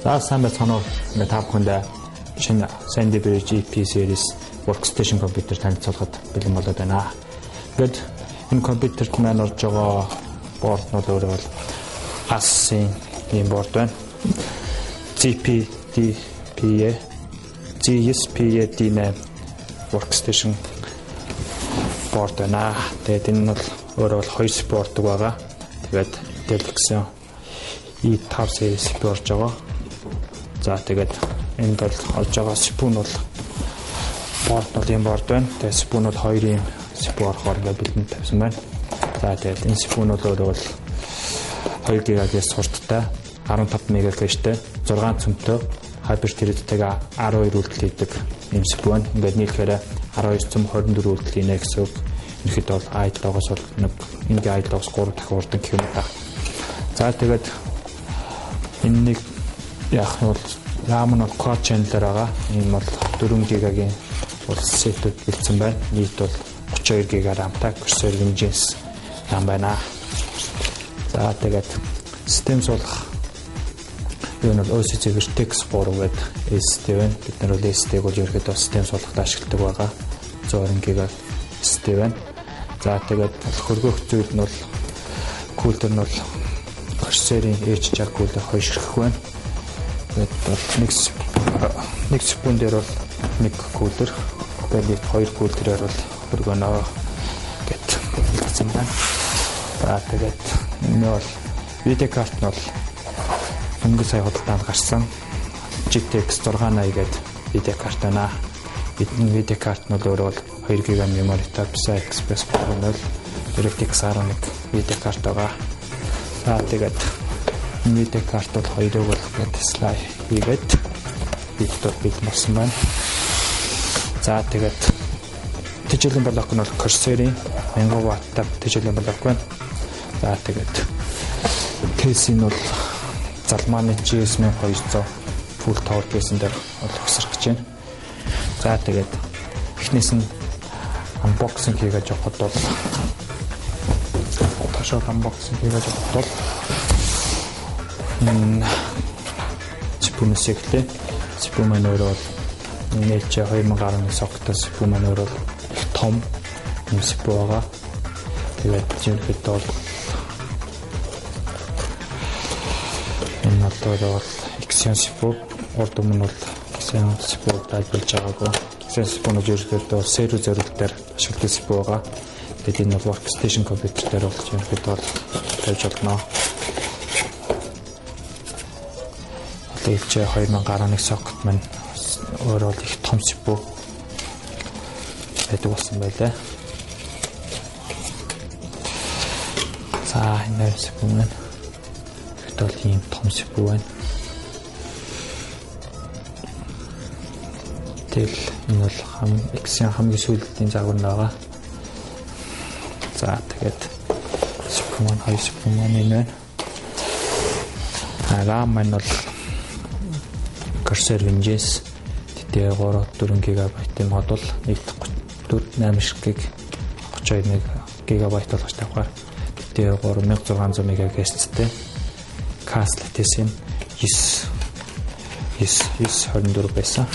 За сайн байцгаана уу. Ингээд та бүхэндээ шинэ Sandy Bridge EP series workstation компьютер танилцуулахад бэлэн болоод байна. Ингээд энэ компьютерт маань орж байгаа борд нь өөрөө бол Asus-ийн ийм борд байна. ZPDPA ZSPA-D8 workstation борд байна. Тэгээд энэ нь бол өөрөө бол хоёр supportдаг байгаа. Тэгээд Intel Xeon E5 series CPU орж байгаа. За тэгээд энд бол орж байгаа CPU нь бол борд бол ийм борд байна. Тэгээд CPU нь бол хоёр ийм CPU орохоор ингээд бэлэн тавьсан байна. За тэгээд энэ CPU нь бол өөрөө бол 2 ГГц хурдтай 15 МГц-тэй 6 цөмтэй Hyper Thread-тэйг 12 үйлдэл хийдэг ийм CPU байна. Ингээд нийлэхээр 12 цөм 24 үйлдэл хийнэ гэсэн үг. Ерөнхийдөө бол idle-оос бол нэг энгийн idle-оос 3 дахин хурдан гэх юм да. За тэгээд энэ нэг яах нь бол RAM нь бол quad channel-аар байгаа. Энэ бол 4 ГБ-гийн бол сетүүд бэлдсэн байна. Нийт бол 32 ГБ RAM-тай Corsair Vengeance RAM байна. За тэгээд систем суулгах юу нь бол OCZ Vertex 3 гэдэг SSD байна. Бид нар бол SSD-г бол ерөнхийдөө систем суулгахад ашигладаг байгаа. 120 ГБ SSD байна. За тэгээд хөргөх зүйл нь бол кулер нь бол Corsair-ийн H60 кулер 2 ширхэг байна. Тэгээд бол нэг секунд дээр бол нэг кулер, тэгээд нийт хоёр кулерээр бол хөргөнө гэт хэлсэн байна. За тэгээд энэ бол видео карт нь бол дөнгөж сая худалдаанд гарсан GTX 680 гэдэг видео карт байна. Бидний видео карт нь бол өөрөө бол 2 ГБ меморитой PCI Express 3.0 DirectX 11 видео карт байгаа. За тэгээд видео карт бол хоёрыг бол ингээд слайд хийгээд бид бол бэлэн болсон байна. За тэгээд тэжээлийн блок нь бол Corsair-ийн 1000 ватттай тэжээлийн блок байна. За тэгээд кейс нь бол Залманы GS1200 full tower кейсэн дээр бол өсрөх гэж байна. За тэгээд эхнээс нь unboxing хийгээд явхад бол ташаад unboxing хийгээд явхад бол CPU-нээс эхлэе. CPU маань өөрөө бол нээлжээ 2011 сокеттой CPU маань өөрөө их том юм CPU байгаа. Тэгээд ерөнхийдөө бол энэ бол бол Xeon CPU, урд өмнө бол Xeon CPU тайлбарлаж байгаагүй. Xeon CPU нь ерөнхийдөө сервер зориулт дээр ашигладаг CPU байгаа. Тэгээд энэ бол workstation компьютер дээр бол ерөнхийдөө бол тавьж болно. LJ 2011 сокет маань өөрөө бол их том CPU байдаг болсон байлаа. За энэ CPU маань ихэд бол ийм том CPU байна. Тэгэл энэ бол Xeon хамгийн сүүлийн загвар нь байгаа. За тэгээд CPU маань хоёр CPU маань энэ байна. RAM маань бол Corsair Vengeance DDR3 4 ГБ-ийн модуль 1.8 ширхэг 32 ГБ болгож тавихаар DDR3 1600 МГц-тэй CAS lattice-ийн 9 9 924 байсан.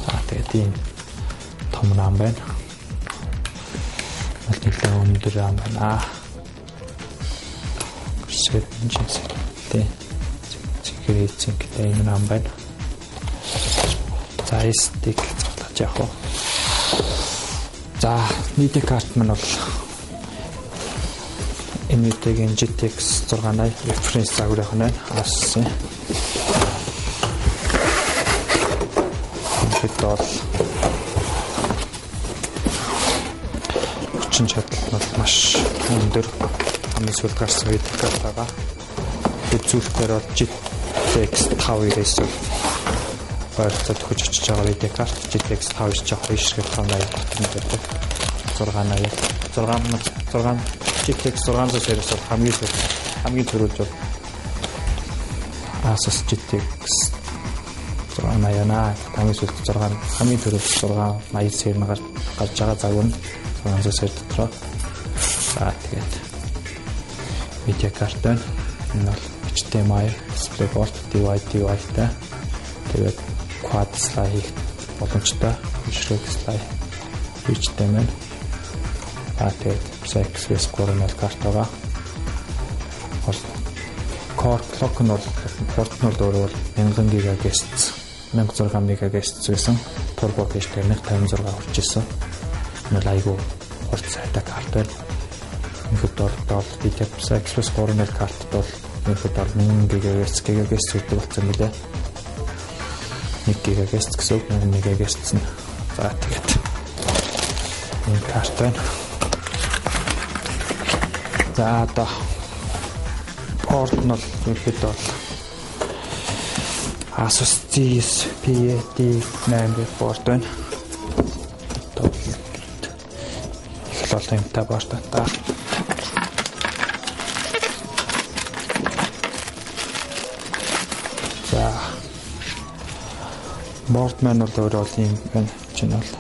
За тэгээд ийм том RAM байна. Бол нэлээд өндөр RAM байна. Corsair Vengeance тэ цэвэр гэдэг энэ RAM байна. За SD-г цуглаж явах уу. За видео карт маань бол NVIDIA-гийн GTX 680 reference загварын нь байна. Asus-ийн. Бид бол хүчин чадал нь бол маш өндөр хамгийн сүүлд гарсан видео карт байгаа. Үзүүлэлтээр бол GTX 599 ойролцоо төхөж очиж байгаа видео карт GTX 592 2 ширхэг 580 дотор нь байдаг. 680 6 6 GTX 600 series бол хамгийн сүүл хамгийн түрүүлж бол Asus GTX 680 хамгийн сүүлд 6 хамгийн түрүүлж 680 series гарч байгаа загвар нь 600 series дотроо. За тэгээд видео карт байна. Энэ бол HDMI, DisplayPort, DVI-тай. Тэгээд quad slide хийх боломжтой. Ширхэг slide HDMI. За тэгээд PCI Express 3.0 карт байгаа. Core clock нь бол хурд нь бол өөрөө 1000 GHz 1006 MHz байсан. Turbo cache дээр 1056 хүрч ирсэн. Энэ бол айгүй хурд сайтай карт байна. Ерөнхийдөө бол PCI Express 3.0 картад бол ерөнхийдөө 1000 GHz гэдэг болсон мөлий. 1 GHz гэсэн үг 1000 MHz нь. За тэгээд энэ карт байна. За одоо board нь бол ерөнхийдөө бол Asus ZS PAD8 board байна. Одоо их л олон юмтай board та. За board маань бол өөрөө бол ийм байна. Чинь бол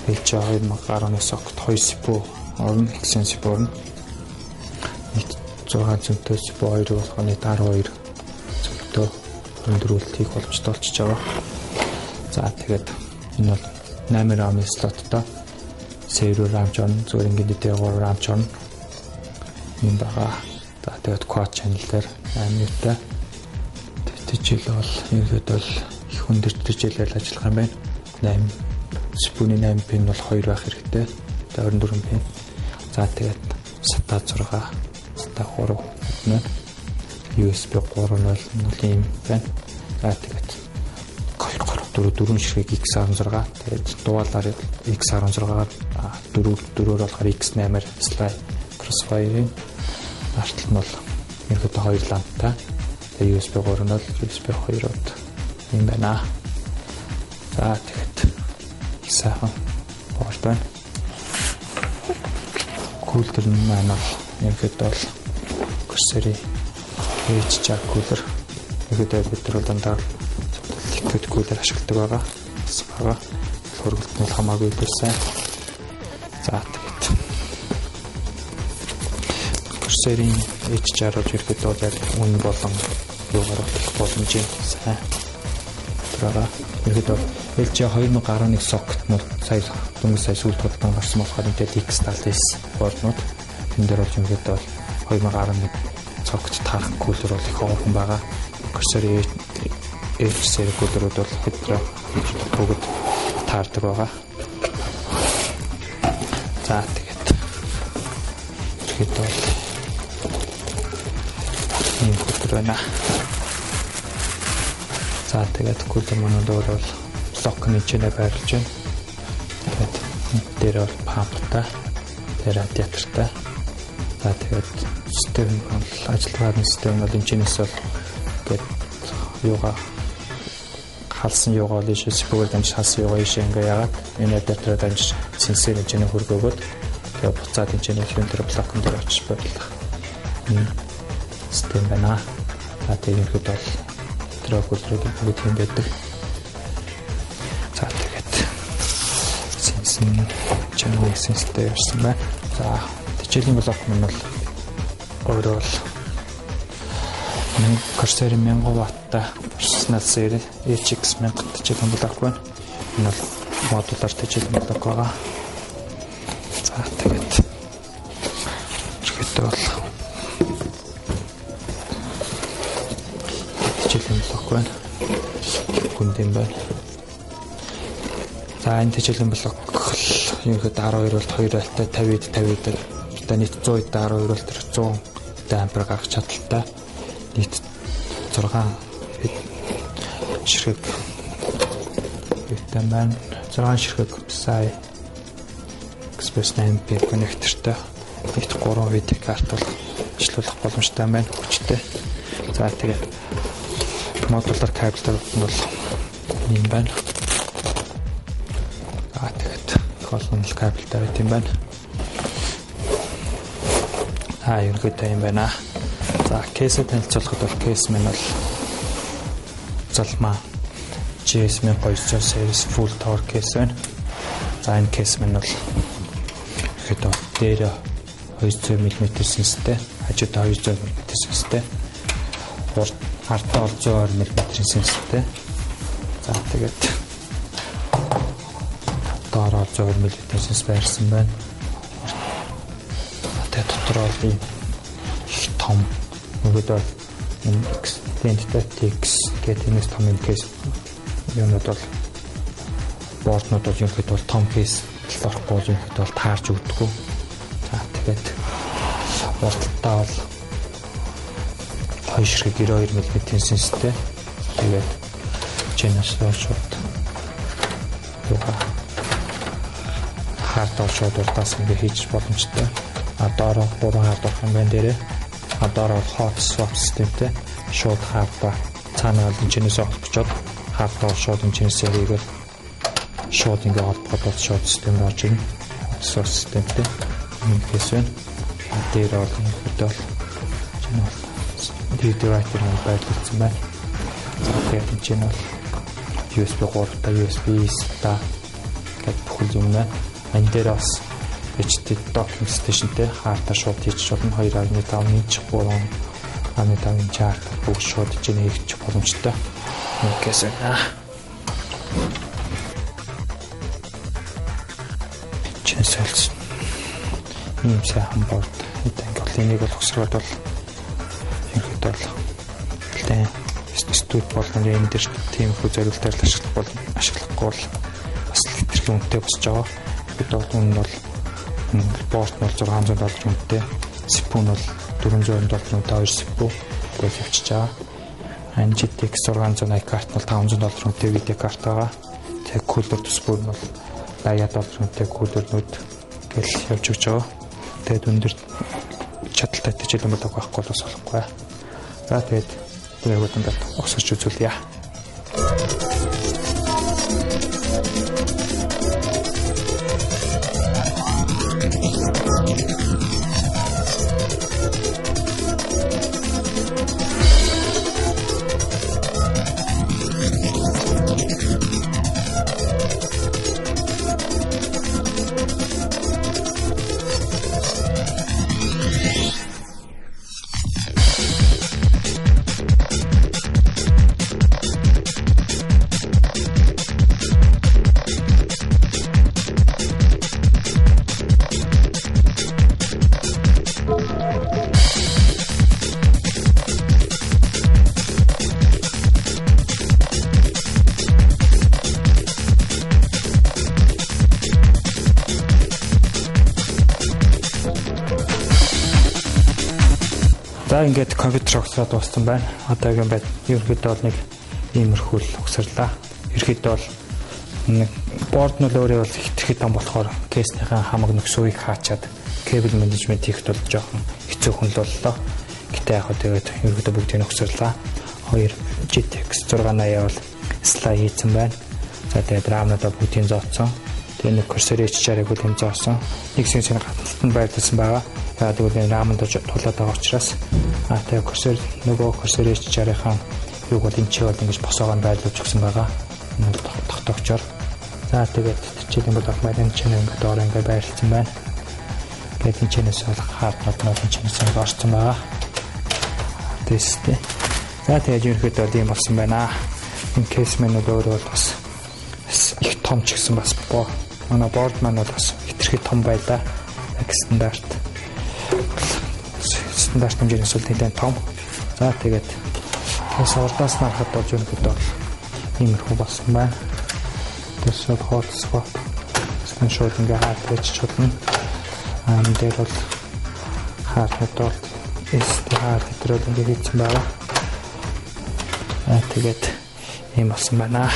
LG 2019 socket 2 CPU орно, Exynos CPU орно. Нийт 6 зөнтэй CPU 2 болохоор нийт 12 зөнтэй өндрүүлэлт хийх боломжтой болчихж байгаа. За тэгээд энэ бол 8 RAM-ын слоттой server RAM ч орно, зүгээр ингээд DDR3 RAM ч орно. Юм байгаа. За тэгээд quad channel дээр 8 нэртэй тэжээл бол ерөнхийдөө бол их өндөр тэжээлээр ажиллах юм байна. 8 CPU-ний 8 пин бол 2 байх хэрэгтэй. За 24 пин. За тэгээд SATA 6, SATA 3 нэ USB 3.0 юм байна. За тэгээд 2 3 4 4 ширхэг X16 тэгээд дуалаар X16-аар 4 4-өөр болохоор X8-аар slide crossfire-ийн артал нь бол ерөнхийдөө 2 ламптай. Тэгээд USB 3.0, USB 2-од юм байна. За тэгээд их сайхан board байна. Cooler нь маань бол ерөнхийдөө бол Corsair HJ cooler. Ерөнхийдөө бид нар бол дандаа liquid cooler ашигладаг байгаа. Бас байгаа. Хөргөлт нь хамаагүй илүү сайн. За тэгээд Corsair-ийн H60 бол ерөнхийдөө яг үн болон юугаар их боломжийн сайн байгаа. Ерөнхийдөө LG 2011 socket нь сая дөнгөж сая сүүлд худалдаанд гарсан болохоор Intel X79 board-нууд тэн дээр бол ерөнхийдөө 2011 socket таарах cooler бол их овхон байгаа. Corsair H series cooler-ууд бол хэдрээ бүгд таардаг байгаа. За тэгээд ерөнхийдөө бол ийм cooler байна. За тэгээд cooler маань өөр бол блокны чинэ байрлаж байна. Тэгээд дээр бол памптай, дээр радиатортай. За тэгээд систем бол ажиллагааны систем бол энэ чинээс бол ингээд юугаа халсан юугаа бол ийшээ CPU-гээр дамжиж халсан юугаа ийшээ ингээ яагаад энэ радиатороор дамжиж сенсор энэ чинээ хөргөөгөөд тэгээд буцаад энэ чинээ юун дээр блокон дээр очиж байрлах энэ систем байна. За тэгээд ерөнхийдөө бол тэр cooler-ууд бүгд юм байдаг. За тэгээд сенсор channel сенсортэй явсан байна. За тэжээлийн блок маань бол өөрөө бол Corsair 1000 ватт-тай Professional series HX 1000 тэжээлийн блок байна. Энэ бол модулаар тэжээлийн блок байгаа. За тэгээд ерөнхийдөө бол тэжээлийн блок байна. Гүнд юм байна. За энэ тэжээлийн блок ерөнхийдөө 12 вольт 2 альтай 50 50 одоо нийт 100 12 вольт 100 ампер гаргах чадaltaй. Нийт 6 ширхэг юутай байна. 6 ширхэг PCI Express 8P коннектортой нийт 3 видео карт бол ажиллуулах боломжтой байна. Хүчтэй. За тэгээд модулар кабелтер нь бол юм байна. За тэгээд их олон кабелтай байт юм байна. Аа ерөнхийдөө юм байна. За кейсээ танилцуулахад бол кейс маань бол Zalman GS1200 series full tower case байна. За энэ кейс маань бол ерөнхийдөө дээр 200 мм сэнстэй, хажуудаа 200 мм сэнстэй. Хартаа бол 120 мм-ийн сенсортэй. За тэгээд доороо 120 мм сенсор байрсан байна. Тэгээд дотор бол ийм их том нөгөөд бол Extended TX гэдэг энэс том юм кейс юунууд бол борднууд бол ерөнхийдөө бол том кейс орохгүй бол ерөнхийдөө бол таарч өгдөггүй. За тэгээд урдтаа бол 2 ширхэг 92 мм-ийн сенсортэй. Тэгээд чэнэс шууд юугаа хард шууд урдаас ингэ хийж боломжтой. А доороо 3 хард орох юм байна дээрээ. А доороо бол hot swap системтэй шууд хардаа цаанаа бол энэчнээс холбочоод хардаа шууд энэчнээсээ хийгээл шууд ингээ холбоход бол шууд систем рүү орж ирнэ. Hot swap системтэй энэ кейс байна. Дээр бол ерөнхийдөө бол энэ бол DVD writer нь байрлуулсан байна. За тэгээд энэ чинь бол USB 3 та USB та гэдэг бүхэл юм байна. Энэ дээр бас HD docking station-тэй хартаа шууд хийж болно. 2.5 инч, 3.5 инч харт бүгд шууд чинь хийх боломжтой. Нэг кейс байна. Чинь солилцсон. Ийм сайхан борд. Энд бол энийг бол угсраад бол ерөнхийдөө бол нэлээд студ болгон энэ дээр тиймэрхүү зорилтоор л ашиглах бол ашиглахгүй бол бас хэтэрхий үнэтэй босч байгаа. Бид бол энэ бол борт нь бол $600 үнэтэй, CPU нь бол $420 үнэтэй, 2 CPU гэж явчихж байгаа. GTX 680 карт нь бол $500 үнэтэй видео карт байгаа. Тэгээ кулер төс бүр нь бол $80 үнэтэй кулернүүд гэл явж өгч байгаа. Тэгээд өндөр чадaltaй тэжээлэн болоог байхгүй бол бас болохгүй. За тэгээд тэрийг үндэ огсорч үзүүлье. За ингээд компьютер угсраад дууссан байна. Одоогийн байд ерөнхийдөө бол нэг иймэрхүү л угсарлаа. Ерөнхийдөө бол нэг борд нь өөрөө бол хэтэрхий том болохоор кейснийхээ хамаг нөхсөөийг хаачаад кабель менежмент хийхэд бол жоохон хэцүүхэн л боллоо. Гэтэ яг хөө тэгээд ерөнхийдөө бүгдийг угсарлаа. 2 GTX 680 бол слай хийцэн байна. За тэгээд RAM-нуудаа бүгдийг зооцсон. Тэгээд нэг Corsair H60-ыг бол юм зоосон. Нэг сенсорын гадналт нь байрлуулсан байгаа. Яг тэгвэл энэ RAM-нд тулаад байгаа учраас тэгээ Corsair нөгөө Corsair H60-ийнхаа юуг бол энэ чи бол ингэж босоогоо байрлуулж өгсөн байгаа. Энэ бол тогтоогчоор. За тэгээд хичээлийн бол маань энэ чинь ингээд доор ингээд байрлалсан байна. Тэгээд энэ чинээс бол харднууд нь энэ чинээс ингээд орсон байгаа. Тэстэй. За тэгээд ерөнхийдөө бол ийм болсон байна. Энэ кейс маань өөрөө бол бас их том ч гэсэн бас манай борд маань бол бас хэтэрхий том байлаа. Яг стандарт хэмжээний эсвэл нэлээд том. За тэгээд кейс урдаас нь харахад бол ерөнхийдөө бол иймэрхүү болсон байна. Тэсэл hot swap шууд ингээ хаад хийж чадна. Энэ дээр бол харднууд бол SD хард дээр бол ингээ хийсэн байгаа. Тэгээд ийм болсон байна.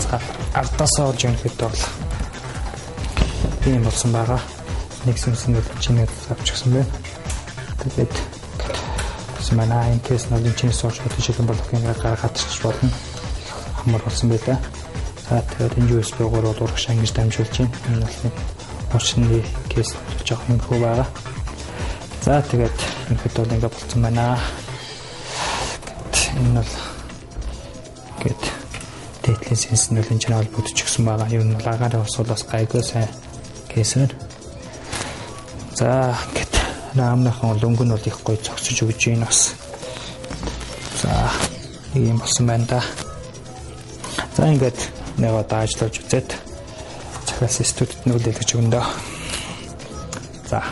За ардаас олж ерөнхийдөө бол ийм болсон байгаа. Нэг сүнс нь бол чинээд авчихсан байна. Тэгээд болсон байна. Энэ кейс нь чинээс олж хөтөлбөр болох ингээ гаргаад чиж болно. Амар болсон байлаа. За тэгээд энэ USB 3 бол урагшаа ингэж дамжуулж байна. Энэ бол нэг уучны кейс жоох юм хөө байгаа. За тэгээд ерөнхийдөө бол ингэ болцсон байна. Энэ бол гээд дээдлийн сенс нь бол энэ чинь холбогдчихсон байгаа. Ер нь бол агаарын ус бол бас гайгүй сайн кейс байна. За ингээд RAM-ныхан бол өнгө нь бол их гоё зогсож өгч байна бас. Нэг юм болсон байна да. За ингээд нэг одоо ажиллаж үзээд захиалсан студид нь үлээлгэж өгнө дөө. За.